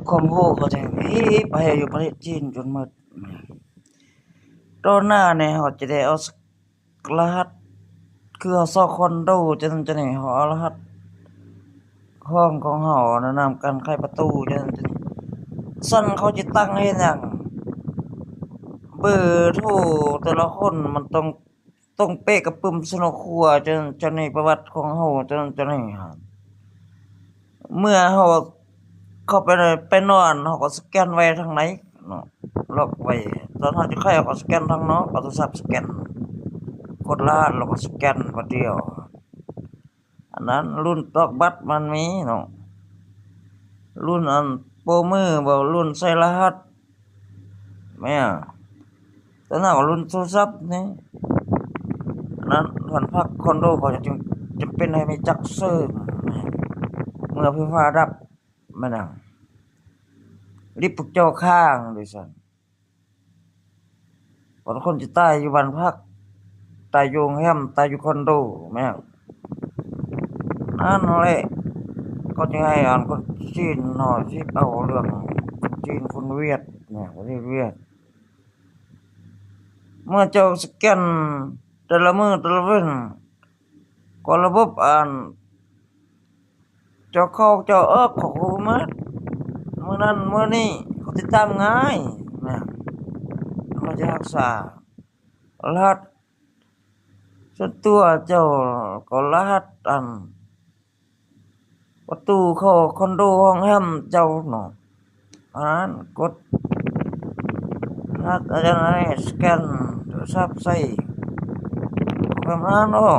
ຄວາມຮູ້ເຂົາຈະເຮັດໄປຢູ່ປະເທດຈີນຈົນໝົດ. ຕໍ່ໜ້ານີ້ເຮົາຈະໄດ້ເອົາລະຫັດ ຄືເຮົາຊອກຄອນໂດຈັ່ງຊັ້ນຈັ່ງນີ້ ເຮົາເອົາລະຫັດຫ້ອງຂອງເຮົາ ແນະນຳການໄຂປະຕູຈັ່ງຊັ້ນຈັ່ງນີ້ ຊັ້ນເຂົາຈະຕັ້ງເຮັດຫຍັງ ເບີໂທແຕ່ລະຄົນມັນຕ້ອງ ຕ້ອງເປະກັບປຶ້ມສະໂນຄົວ ຈັ່ງຊັ້ນຈັ່ງນີ້ ປະຫວັດຂອງເຮົາຈັ່ງຊັ້ນຈັ່ງນີ້. ເມື່ອເຮົາເຂົ້າໄປໃນ ໄປນອນ ເຮົາກໍສະແກນໄວ້ທາງໃນເນາະ ລັອກໄວ້ ຕອນເຮົາຈະໄຂເຮົາກໍສະແກນທາງນອກ ເອົາໂທລະສັບສະແກນ ກົດລະຫັດແລ້ວກໍສະແກນບາດດຽວ. ອັນນັ້ນລຸ້ນຕອກບັດມັນມີເນາະ ລຸ້ນອັນໂປ້ມືບໍ່ ລຸ້ນໃສ່ລະຫັດ ແມ່ນ ຕອນນັ້ນກໍລຸ້ນໂທລະສັບນີ້. ອັນນັ້ນບ້ານພັກຄອນໂດເຂົາຈະ ຈຳເປັນໃຫ້ມີຈັກເສີມ ເມື່ອໄຟຟ້າດັບ ແມ່ນຫຍັງ ລິບພວກເຈົ້າຄ້າງ ໂດຍຊັ້ນ ບາງຄົນຈະຕາຍຢູ່ບ້ານພັກ ຕາຍຢູ່ໂຮງແຮມ ຕາຍຢູ່ຄອນໂດ ແມ່ນ ນັ້ນແຫຼະ ກໍຈະໃຫ້ອັນຄົນຈີນເນາະ ຊິເອົາເລື່ອງຄົນຈີນຄົນຫວຽດ ແມ່ນ ປະເທດຫວຽດ ເມື່ອເຈົ້າສະແກນແຕ່ລະມື້ແຕ່ລະເວັນ ກໍລະບົບອັນ ເຈົ້າເຂົ້າເຈົ້າອອກ ເຂົາກໍຮູ້ໝົດ ມື້ນັ້ນມື້ນີ້ ເຂົາຕິດຕາມງ່າຍນະ ເຂົາຈະຮັກສາລະຫັດສ່ວນຕົວເຈົ້າ ກໍລະຫັດອັນປະຕູເຂົ້າຄອນໂດໂຮງແຮມເຈົ້າເນາະ. ອັນນັ້ນກົດ ລະຫັດອັນນັ້ນ ສະແກນໂທລະສັບໃສ່ ປະມານນັ້ນເນາະ.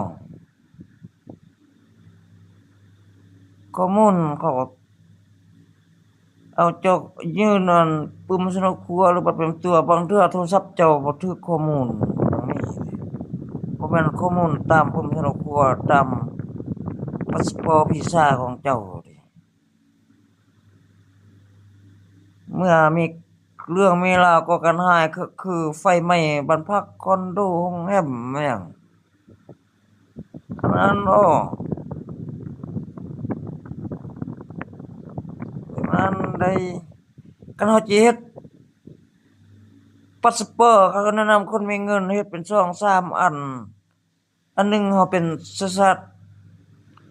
ຂໍ້ມູນເຂົາເອົາເຈົ້າຍື່ນອັນປຶ້ມສະໂນຄົວ ຫຼື ບັດປະຈຳຕົວ ບາງເທື່ອໂທລະສັບເຈົ້າບໍ່ຖືກຂໍ້ມູນ ບໍ່ແມ່ນຂໍ້ມູນຕາມປຶ້ມສະໂນຄົວ ຕາມພາສປອດວີຊາຂອງເຈົ້າເດ. ເມື່ອມີເລື່ອງມີລາວກໍ່ການຮ້າຍ ຄື ຄືໄຟໄໝ້ບ້ານພັກ ຄອນໂດ ໂຮງແຮມ ແມ່ນຫຍັງ ອັນນັ້ນບໍ ອັນນັ້ນໄດ້ ຄັນເຮົາຈະເຮັດພາສປອດ ເຂົາກໍແນະນຳຄົນມີເງິນເຮັດເປັນສອງສາມອັນ ອັນໜຶ່ງເຮົາເປັນເຊື້ອຊາດ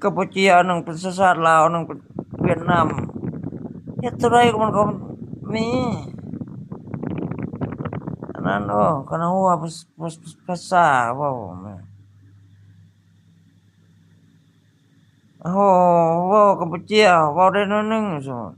ກຳປູເຈຍ ອັນໜຶ່ງເປັນເຊື້ອຊາດລາວ ອັນໜຶ່ງເປັນຫວຽດນາມ ເຮັດເທົ່າໃດກໍມັນກໍມີ ອັນນັ້ນ ໂອ້ ຄັນເຮົາຮູ້ວ່າພາ ພາ ພາສາເວົ້າ ໂອ້ ເວົ້າກຳປູເຈຍ ເວົ້າໄດ້ໜ້ອຍໜຶ່ງ ສົມມຸດ